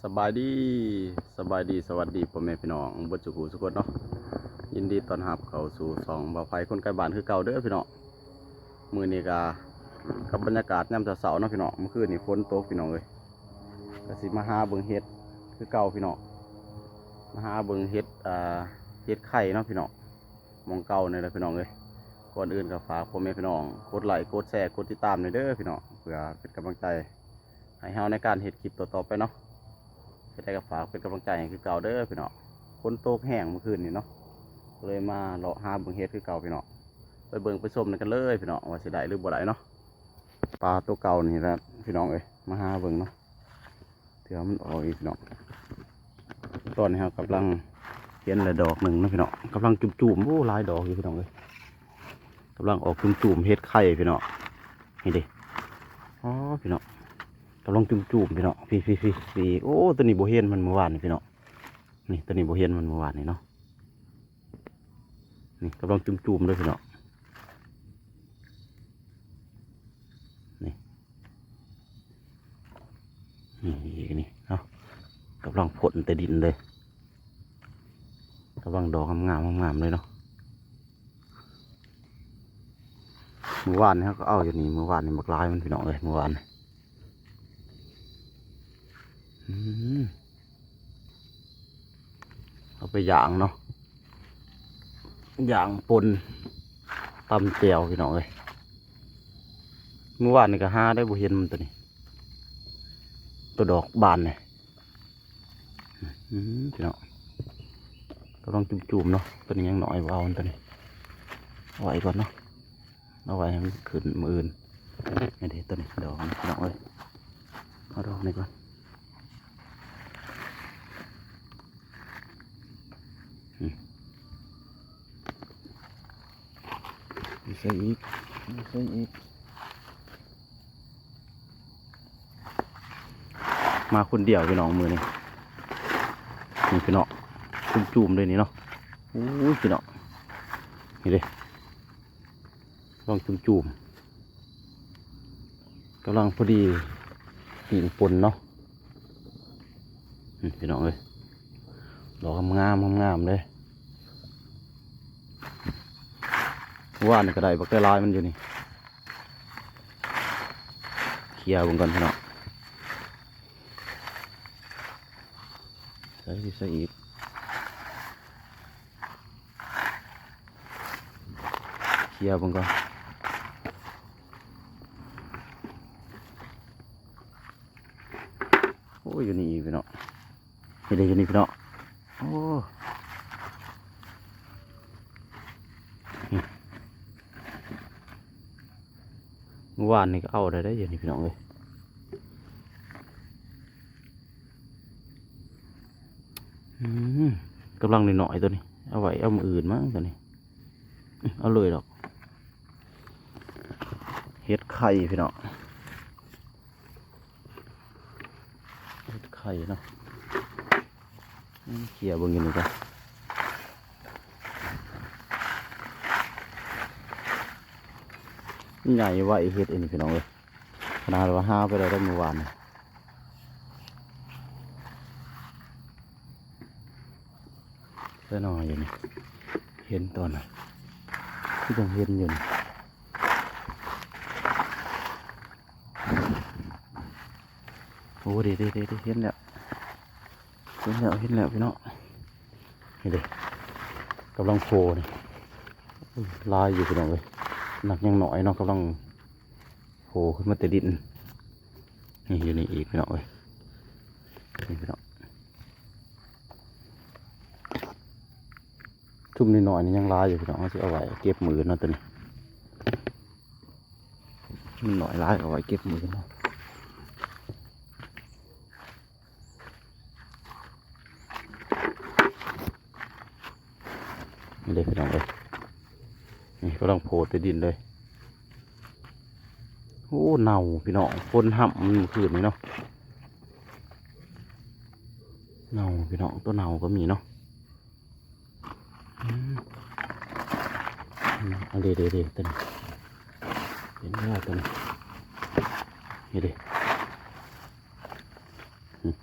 ສະບາຍດີ ສະບາຍດີ ສະຫວັດດີພໍ່ແມ່ພີ່ນ້ອງເບິດສູ່ຜູ້ສູ່ຄົນເນາະ. ຍິນດີຕ້ອນຮັບເຂົ້າສູ່ຊ່ອງບ່າວໄພຄົນໃກ້ບ້ານຄືເກົ່າເດີພີ່ນ້ອງ. ມື້ນີ້ກະ ກັບບັນຍາກາດຍາມເຊົ້າໆເນາະພີ່ນ້ອງ. ມື້ຄືນນີ້ຝົນຕົກພີ່ນ້ອງເອີຍ, ກະຊິມາຫາເບິ່ງເຫັດຄືເກົ່າພີ່ນ້ອງ, ມາຫາເບິ່ງເຫັດ ອ່າ ເຫັດໄຂ່ເນາະພີ່ນ້ອງ, ໝ່ອງເກົ່ານີ້ແຫຼະພີ່ນ້ອງເອີຍ. ກ່ອນອື່ນກໍຝາກພໍ່ແມ່ພີ່ນ້ອງກົດໄລ ກົດແຊ ກົດຕິດຕາມແດ່ເດີພີ່ນ້ອງ ເພື່ອເປັນກຳລັງໃຈ ໃຫ້ເຮົາໃນການເຮັດຄລິບຕໍ່ໆໄປເນາະ. ເຮັດໃດກໍຝາກເປັນກຳລັງໃຈໃຫ້ຄືເກົ່າເດີພີ່ນ້ອງ. ຝົນຕົກແຮງມື້ຄືນນີ້ເນາະ, ກໍເລີຍມາເລາະຫາເບິ່ງເຫັດຄືເກົ່າພີ່ນ້ອງ. ໄປເບິ່ງໄປຊົມນຳກັນເລີຍພີ່ນ້ອງ ວ່າຊິໄດ້ຫຼືບໍ່ໄດ້ເນາະ. ປາໂຕເກົ່ານີ້ແຫຼະພີ່ນ້ອງເອີຍ, ມາຫາເບິ່ງເນາະ ເທື່ອມັນອອກອີກພີ່ນ້ອງ. ຕອນນີ້ເຮົາກຳລັງເຫັນແລ້ວດອກໜຶ່ງເນາະພີ່ນ້ອງ, ກຳລັງຈຸ້ມໆ. ໂອ້ ຫຼາຍດອກຢູ່ພີ່ນ້ອງເອີຍ, ກຳລັງອອກຈຸ້ມໆ ເຫັດໄຂ່ພີ່ນ້ອງ. ນີ້ເດ້ ອໍ ພີ່ນ້ອງ ກຳລັງຈຸ້ມໆພີ່ນ້ອງ. ພີ້ໆໆ. ໂອ້ ຕົວນີ້ບໍ່ເຫັນມັນມື້ວານນີ້ພີ່ນ້ອງ. ນີ້ ຕົວນີ້ບໍ່ເຫັນມັນມື້ວານນີ້ເນາະ. ນີ້ກຳລັງຈຸ້ມໆເດີພີ່ນ້ອງ. ນີ້ ນີ້ອີກນີ້ ເອົາ ກຳລັງພົ້ນແຕ່ດິນເລີຍ, ກຳລັງດອກງາມໆ ງາມໆເລີຍເນາະ. ມື້ວານນີ້ເຮົາກໍເອົາຢູ່ນີ້, ມື້ວານນີ້ບັກຫຼາຍມັນພີ່ນ້ອງເອີຍ ມື້ວານນີ້. ອືມ ເອົາໄປຍ່າງເນາະ, ຍ່າງປົ່ນ ຕຳແຈ່ວພີ່ນ້ອງເອີຍ. ມື້ວານນີ້ກໍຫາໄດ້ບໍ່ເຫັນມັນຕົວນີ້, ຕົວດອກບານນີ້. ອືມ ພີ່ນ້ອງ ກຳລັງຈຸ້ມໆເນາະ, ຕົວນີ້ຍັງນ້ອຍ ບໍ່ເອົາມັນຕົວນີ້, ເອົາໄວ້ກ່ອນເນາະ. ເອົາໄວ້ໃຫ້ມັນຂຶ້ນມື້ອື່ນ. ນີ້ເດ້ ຕົວນີ້ດອກມັນພີ່ນ້ອງເອີຍ, ເອົາດອກນີ້ກ່ອນ. ອືມ ຢູ່ໃສອີກ ຢູ່ໃສອີກ? ມາຄົນດຽວພີ່ນ້ອງມື້ນີ້. ນີ້ພີ່ນ້ອງ ຈຸ້ມໆເລີຍນີ້ເນາະ. ໂອ້ຍ ພີ່ນ້ອງ ນີ້ເດ້ ລອງຈຸ້ມໆ ກຳລັງພໍດີປີ້ງປົ່ນເນາະ. ອືມ ພີ່ນ້ອງເອີຍ ດອກງາມໆ ງາມໆເລີຍ. ວານນີ້ກໍໄດ້ບັກຫຼາຍໆ ມັນຢູ່ນີ້. ເຄຍເບິ່ງກ່ອນພີ່ນ້ອງ. ໃສ່ ໃສ່ອີກ. ເຄຍເບິ່ງກ່ອນ. ໂອ້ຍ ຢູ່ນີ້ອີກພີ່ນ້ອງ. ເຮັດໄດ້ຢູ່ນີ້ພີ່ນ້ອງ. ໂອ້ ມື້ວານນີ້ກໍເອົາໄດ້ ໄດ້ຢູ່ນີ້ພີ່ນ້ອງເອີຍ. ອືມ ກຳລັງນ້ອຍໆ ຕົວນີ້ ເອົາໄວ້ເອົາມື້ອື່ນມັ້ງຕົວນີ້. ເອົາເລີຍດອກ. ເຫັດໄຂ່ພີ່ນ້ອງ ເຫັດໄຂ່ເນາະ. ເຄຍເບິ່ງຢູ່ນີ້ກ່ອນ. ໃຫຍ່ໄວເຫັດອັນນີ້ພີ່ນ້ອງເອີຍ. ຂະໜາດວ່າຫາໄປໄດ້ແຕ່ມື້ວານນີ້. ແຕ່ນ້ອຍຢູ່ນີ້ ເຫັນຕອນນັ້ນ ຄືຍັງເຫັນຢູ່ນີ້. ໂອ້ ເດ້ໆໆໆ ເຫັນແລ້ວ ເຫັນແລ້ວ ເຫັນແລ້ວພີ່ນ້ອງ. ນີ້ເດ້ ກຳລັງໂຜນີ້ ຫຼາຍຢູ່ພີ່ນ້ອງເອີຍ. ໜັກຍັງໜ້ອຍເນາະ ກຳລັງໂຜຂຶ້ນມາແຕ່ດິນ. ນີ້ ຢູ່ນີ້ອີກພີ່ນ້ອງເອີຍ. ນີ້ພີ່ນ້ອງ ຊຸມນ້ອຍໆນີ້ຍັງຫຼາຍຢູ່ພີ່ນ້ອງ. ເຮົາຊິເອົາໄວ້ເກັບມື້ອື່ນເນາະ ຕົວນີ້ ມັນໜ້ອຍຫຼາຍ ເອົາໄວ້ເກັບມື້ອື່ນເນາະ. ນີ້ເດ້ພີ່ນ້ອງເອີຍ ນີ້ກຳລັງໂຜແຕ່ດິນເລີຍ. ໂອ້ ເນົ່າພີ່ນ້ອງ ຝົນຫ້ຳມື້ຄືນນີ້ເນາະ. ເນົ່າພີ່ນ້ອງ ຕົວເນົ່າກໍມີເນາະ. ອືມ ອັນເດ້ໆໆ ຕົວນີ້ ເຫັນແລ້ວຕົວນີ້ ນີ້ເດ້. ອືມ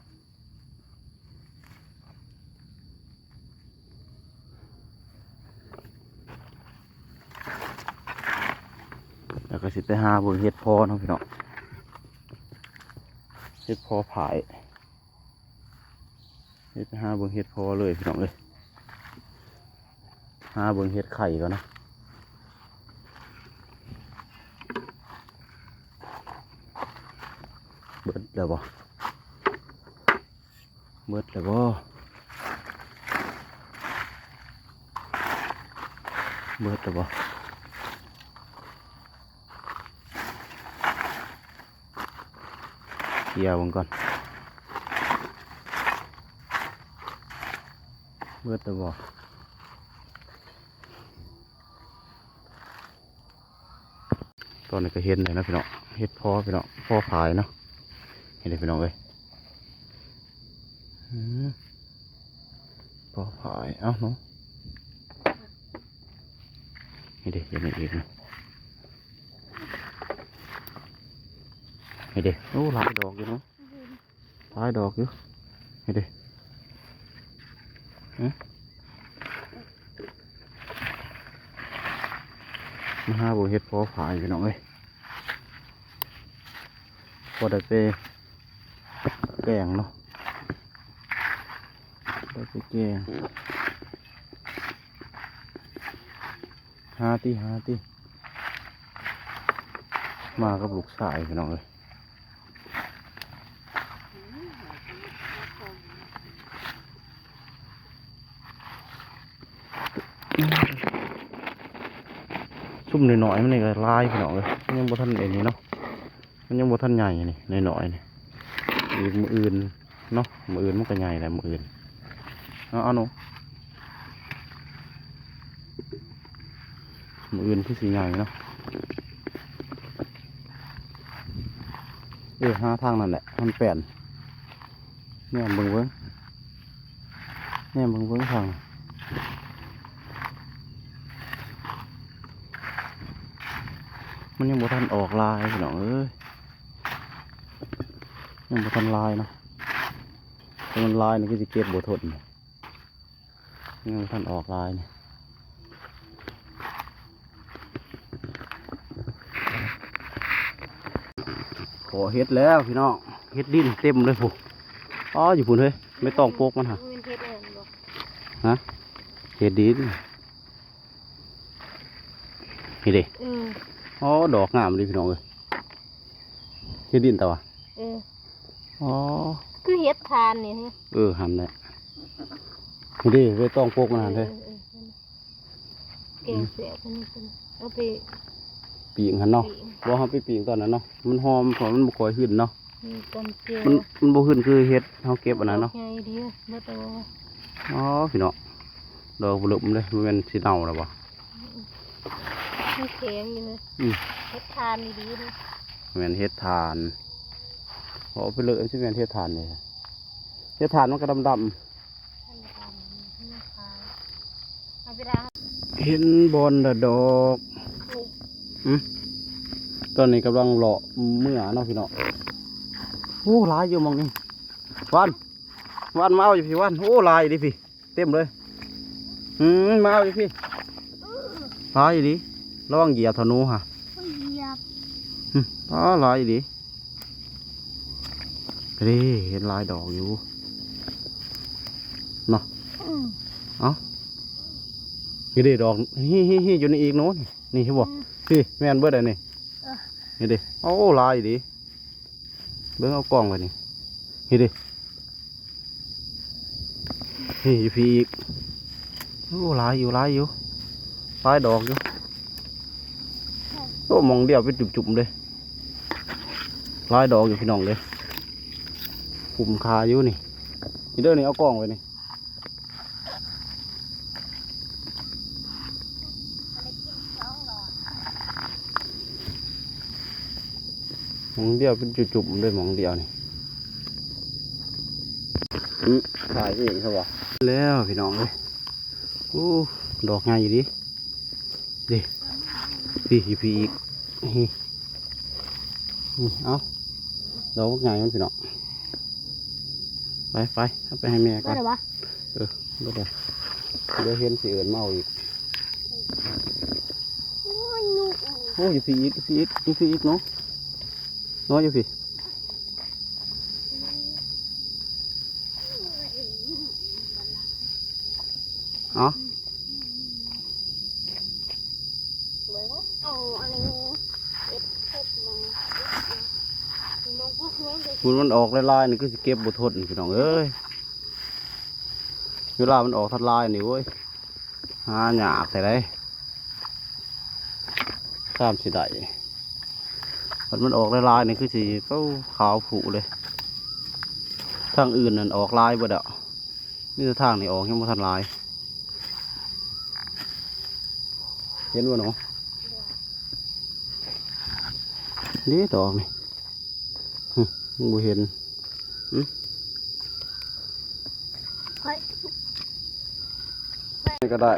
ຊິໄປຫາເບິ່ງເຫັດເຜາະເນາະພີ່ນ້ອງ ເຫັດເຜາະຜາຍ ເຮັດ ຫາເບິ່ງເຫັດເຜາະເລີຍພີ່ນ້ອງເອີຍ ຫາເບິ່ງເຫັດໄຂ່ກ່ອນເນາະ ເບິດແລ້ວບໍ່ ເບິດແລ້ວບໍ່ ເບິດແລ້ວບໍ່ ເຄຍເບິ່ງກ່ອນ ເບິດແລ້ວບໍ່ ຕອນນີ້ກໍເຫັນແລ້ວນະພີ່ນ້ອງ ເຫັດເຜາະພີ່ນ້ອງ ເຜາະຜາຍເນາະ ເຫັນເດ້ພີ່ນ້ອງເອີຍ ອືມ ເຜາະຜາຍ ເອົ້າເນາະ ນີ້ເດ້ ຢູ່ນີ້ອີກນະ ນີ້ເດ້ ໂອ້ ຫຼາຍດອກຢູ່ເນາະ ຫຼາຍດອກຢູ່ ນີ້ເດ້ ຫຶ ມາຫາເບິ່ງເຫັດເຜາະຜາຍພີ່ນ້ອງເອີຍ ພໍໄດ້ໄປແກງເນາະ ໄດ້ໄປແກງ ຫາຕິ ຫາຕິ ມາກັບລູກຊາຍພີ່ນ້ອງເອີຍ ຊຸມນ້ອຍໆມັນນີ້ກໍຫຼາຍພີ່ນ້ອງເອີຍ ມັນຍັງບໍ່ທັນໄອ້ນີ້ເນາະ ມັນຍັງບໍ່ທັນໃຫຍ່ນີ້ ນ້ອຍໆນີ້ ອີກມື້ອື່ນເນາະ ມື້ອື່ນມັນກໍໃຫຍ່ແລ້ວ ມື້ອື່ນ ເອົາ ເອົາໜູ ມື້ອື່ນຄືຊິໃຫຍ່ເນາະ ເອີ ຫາທາງນັ້ນແຫຼະ ມັນແປນ ແນມເບິ່ງເບິ່ງ ແນມເບິ່ງເບິ່ງທາງ ມັນຍັງບໍ່ທັນອອກຫຼາຍພີ່ນ້ອງເອີຍ ຍັງບໍ່ທັນຫຼາຍເນາະ ຖ້າມັນຫຼາຍນີ້ຄືຊິເກັບບໍ່ທົນ ຍັງບໍ່ທັນອອກຫຼາຍນີ້ ພໍເຫັດແລ້ວພີ່ນ້ອງ ເຫັດດິນເຕັມເລີຍພຸ້ນ ອໍ ຢູ່ພຸ້ນເຮີ້ຍ ໃບຕອງປົກມັນຫະ ແມ່ນເຫັດອັນນັ້ນບໍ່ ຫະ ເຫັດດິນ ນີ້ເດ້ ເອີ ອໍ ດອກງາມເດ້ພີ່ນ້ອງເອີຍ ເຫັດດິນຕາວະ ເອີ ອໍ ຄືເຫັດຖ່ານນີ້ ເອີ ຫັ້ນແຫຼະ ນີ້ເດ້ ໃບຕອງປົກມັນຫັ້ນເດ້ ເອີ ເອີ ແກງແຊບອັນນີ້ ເອົາໄປປີ້ງຫັ້ນເນາະ ປີ້ງ ບໍ່ ເຮົາໄປປີ້ງຕອນນັ້ນເນາະ ມັນຫອມ ເພາະມັນບໍ່ຄ່ອຍຫຶນເນາະ ນີ້ຕຳແຈ່ວ ມັນ ມັນບໍ່ຫຶນຄືເຫັດເຮົາເກັບອັນນັ້ນເນາະ ດອກໃຫຍ່ດີ ບໍ່ໂຕ ອໍ ພີ່ນ້ອງ ດອກເລີ່ມເດ້ ບໍ່ແມ່ນຊິເນົ່າແລ້ວບໍ່ ມັນແຂງຢູ່ເລີຍ ອືມ ເຫັດຖ່ານດີໆເລີຍ ແມ່ນເຫັດຖ່ານ ເວົ້າໄປເລີຍ ມັນຊິແມ່ນເຫັດຖ່ານເດ້ ເຫັດຖ່ານມັນກໍດຳໆ ເຫັນບ່ອນລະດອກ ອືມ ຕອນນີ້ກຳລັງເລາະເມືອເນາະພີ່ນ້ອງ ໂອ້ ຫຼາຍຢູ່ໝ່ອງນີ້ ຫວານ ຫວານ ມາເອົາຢູ່ພີ້ ຫວານ ໂອ້ ຫຼາຍເດ້ພີ້ ເຕັມເລີຍ ອືມ ມາເອົາຢູ່ພີ້ ຫຼາຍອີ່ຫຼີ ລະວັງຢຽບເຖາະໜູຫະ ໂອ້ຍ ຢຽບ ອືມ ຫຼາຍອີ່ຫຼີ ເດ້ ເຫັນຫຼາຍດອກຢູ່ເນາະ ອືມ ເອົ້າ ນີ້ເດ້ດອກ ຮີ້ໆໆ ຢູ່ນີ້ອີກໜູ ນີ້ ນີ້ເຫັນບໍ່ ອືມ ພີ້ ແມ່ນເບິດອັນນີ້ ເອີ ນີ້ເດ້ ໂອ້ ຫຼາຍອີ່ຫຼີ ເບິ່ງ ເອົາກ້ອງໄວ້ນີ້ ນີ້ເດ້ ນີ້ຢູ່ພີ້ອີກ ໂອ້ ຫຼາຍຢູ່ ຫຼາຍຢູ່ ຫຼາຍດອກຢູ່ ໂອ້ ໝ່ອງດຽວເປັນຈຸ່ມໆເດ້ ຫຼາຍດອກຢູ່ພີ່ນ້ອງເດ້ ຄຸ້ມຄ່າຢູ່ນີ້ ນີ້ເດີ ນີ້ ເອົາກ້ອງໄວ້ນີ້ ໝ່ອງດຽວເປັນຈຸ່ມໆເລີຍ ໝ່ອງດຽວນີ້ ອືມ ຖ່າຍເອງຊະບໍ່ ແລ້ວພີ່ນ້ອງເອີຍ ໂອ້ ດອກໃຫຍ່ອີ່ຫຼີ ເດ້ ພີ້ ຢູ່ພີ້ອີກ ນີ້ ນີ້ ເອົາ ດອກບັກໃຫຍ່ມັນພີ່ນ້ອງ ໄປ ໄປ ເອົາໄປໃຫ້ແມ່ກ່ອນ ເບິດແລ້ວຫວາ ເອີ ເບິດແລ້ວ ດຽວເຫັນຊິເອີ້ນມາເອົາອີກ ໂອ້ຍ ຍຸງ ໂອ້ ຢູ່ພີ້ອີກ ຢູ່ພີ້ອີກ ຢູ່ພີ້ອີກເນາະ ເນາະ ຢູ່ພີ້ ເອົາ ເອົາອັນນີ້ເຮັດ ເຮັດໝ່ອງ ພຸ້ນມັນອອກຫຼາຍໆ ນີ້ຄືຊິເກັບບໍ່ທົນພີ່ນ້ອງເອີຍ ເວລາມັນອອກທັດຫຼາຍນີ້ ໂອ້ຍ ຫາຍາກແທ້ໃດ ຊາມຊິໄດ້ ຄັນມັນອອກຫຼາຍໆ ນີ້ຄືຊິ ໂອ້ ຂາວຜຸເລີຍ ທາງອື່ນນັ້ນອອກຫຼາຍເບິດແລ້ວ ມີແຕ່ທາງນີ້ອອກຍັງບໍ່ທັນຫຼາຍ ເຫັນບໍ່ເນາະ ນີ້ດອກນີ້ ຫຶ ຍັງບໍ່ເຫັນ ຫຶ ນີ້ກໍໄດ້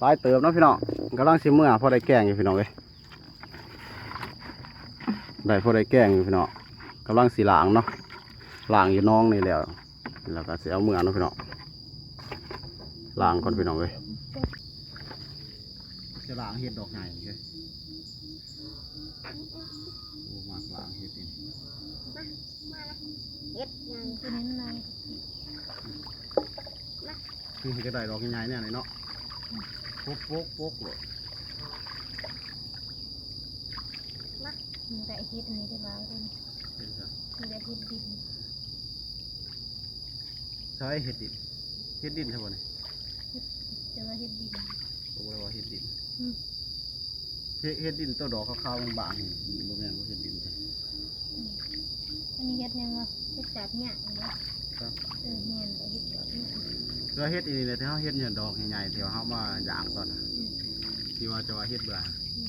ຫຼາຍເຕີບເນາະພີ່ນ້ອງ ກຳລັງຊິເມືອ ພໍໄດ້ແກງຢູ່ພີ່ນ້ອງເອີຍ ໄດ້ພໍໄດ້ແກງຢູ່ພີ່ນ້ອງ ກຳລັງຊິລ້າງເນາະ ລ້າງຢູ່ໜອງນີ້ແລ້ວ ແລ້ວກໍຊິເອົາເມືອເນາະພີ່ນ້ອງ ລ້າງກ່ອນພີ່ນ້ອງເອີຍ ຈະລ້າງເຫັດດອກໃຫຍ່ເດີ ໂອ້ ມັກລ້າງເຫັດນີ້ ມາເຫັດຫຍັງ ເຫັດນາງ ນີ້ກໍໄດ້ດອກໃຫຍ່ໆ ແນວນີ້ເນາະ ປົກໆໆໂລດ ມາ ມັນໄດ້ເຫັດອັນນີ້ໄດ້ຫຼາຍເດ້ ເຫັດຫຍັງ ມັນໄດ້ເຫັດດິນ ໃສເຫັດດິນ ເຫັດດິນໃຊ່ບໍ່ນີ້ ເຫັດ ແຕ່ວ່າເຫັດດິນ ບໍ່ໄດ້ວ່າເຫັດດິນ ອືມ ເຫັດ ເຫັດດິນໂຕດອກຂາວໆບາງໆນີ້ ບໍ່ແມ່ນບໍ່ເຫັດດິນ ອືມ ອັນນີ້ເຫັດຫຍັງວະ ເຫັດກາບຫຍ້າບໍ ເອີ ແມ່ນ ເຫັດກາບຫຍ້າ ແຕ່ວ່າເຫັດອັນນີ້ແຫຼະ ທີ່ເຮົາເຫັດຍອດດອກໃຫຍ່ໆ ທີ່ວ່າເຮົາມາຍ່າງຕອນນັ້ນ ອືມ ທີ່ວ່າເຈົ້າວ່າເຫັດເບື່ອ ອືມ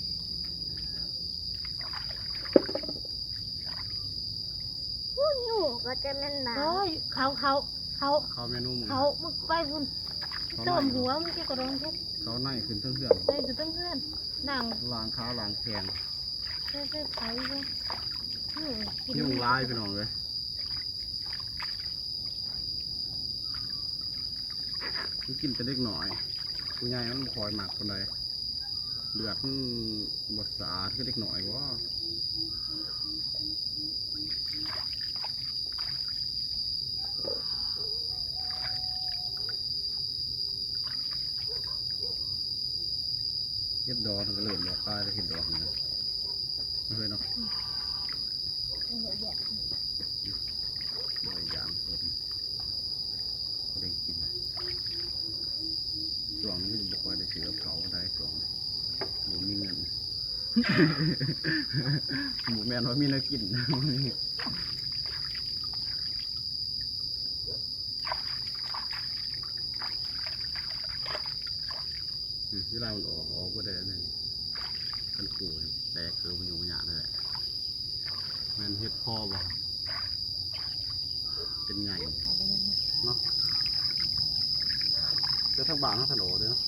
ໂອ້ຍ ໜູກໍຈະແມ່ນນາງ ໂອ້ຍ ເຂົາ ເຂົາ ເຂົາ ເຂົາແມ່ນໜູ ເຂົາ ມຶກໄປພຸ້ນ ເຂົາໃນ ຕົ້ມຫົວມັນເຈົ້າກໍດອງເຮັດ ເຂົາໃນຂຶ້ນເທິງເຮືອນ ໃນຂຶ້ນເທິງເຮືອນ ນາງ ລ້າງຂາລ້າງແຂ້ງ ໃສ່ ໃສ່ໄຂ່ເລີຍ ອືມ ກິນ ຍຸງຫຼາຍພີ່ນ້ອງເອີຍ ມັນກິນແຕ່ເດັກນ້ອຍ ຜູ້ໃຫຍ່ມັນບໍ່ຄ່ອຍມັກປານໃດ ເລືອດມັນບໍ່ສະອາດຄືເດັກນ້ອຍບໍ ເຫັດດອກມັນກໍເລີ່ມອອກຫຼາຍແລ້ວ ເຫັດດອກນີ້ນະ ເຫັນເນາະ ອືມ ເອີ ບໍ່ໄດ້ຢາມຄົນ ບໍ່ໄດ້ກິນ ຊ່ວງນີ້ກໍບໍ່ຄ່ອຍໄດ້ຊື້ກັບເຂົ້າປານໃດ ຊ່ວງນີ້ບໍ່ມີເງິນ ບໍ່ແມ່ນວ່າມີແນວກິນ ອືມ ເວລາມັນອອກ ອອກບໍ່ໄດ້ແລ້ວນີ້ ຄັນຂູ່ແຕກເກີບມັນຢູ່ບໍ່ຍາກແທ້ ແມ່ນເຫັດພໍບໍ່ ເປັນໃຫຍ່ເນາະ ແຕ່ທາງບ້ານເຮົາທັນອອກເດ້ເນາະ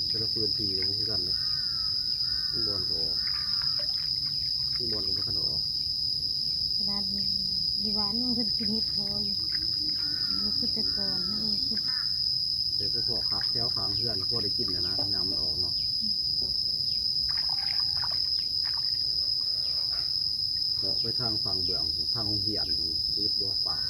ແຕ່ລະພື້ນທີ່ກໍບໍ່ຄືກັນເດ້ ບາງບ່ອນກໍອອກ ບາງບ່ອນກໍບໍ່ທັນອອກ ຂະໜາດຢູ່ບ້ານຍັງເພິ່ນກິນເຫັດພໍຢູ່ ບໍ່ຄືແຕ່ກ່ອນ ເອີ ແຕ່ສະເພາະຂະ ແຖວຂ້າງເຮືອນພໍໄດ້ກິນແລ້ວນະ ຍາມມັນອອກເນາະ ເລາະໄປທາງຝັ່ງເບື້ອງ ທາງໂຮງຮຽນພຸ້ນ ອຶດບໍ່ປາກ